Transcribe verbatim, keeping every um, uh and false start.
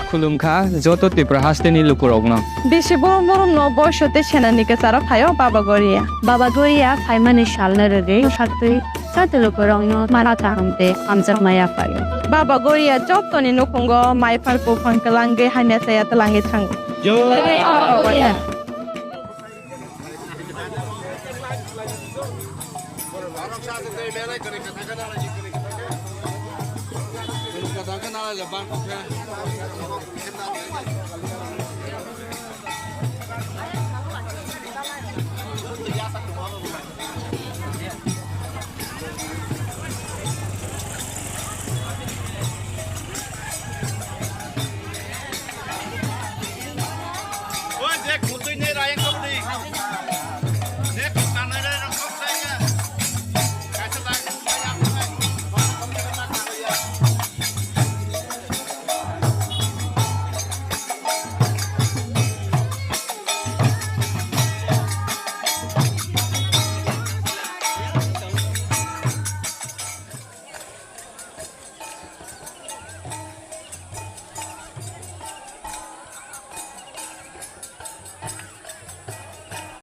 Khulumkha joto Tripura hasteni lukurokno. Bisi borom borom no boiso tei senani kwcharo phaio Baba Goria. Baba Goria phaimani salno rwgwi bwsakti joto lukurokno mara kaham tei hamjakma yaphaio. Baba Goria jotoni nukhungo maiphar buphang kwlangwi hamya chaya twlangwi thango. Jai Baba Goria.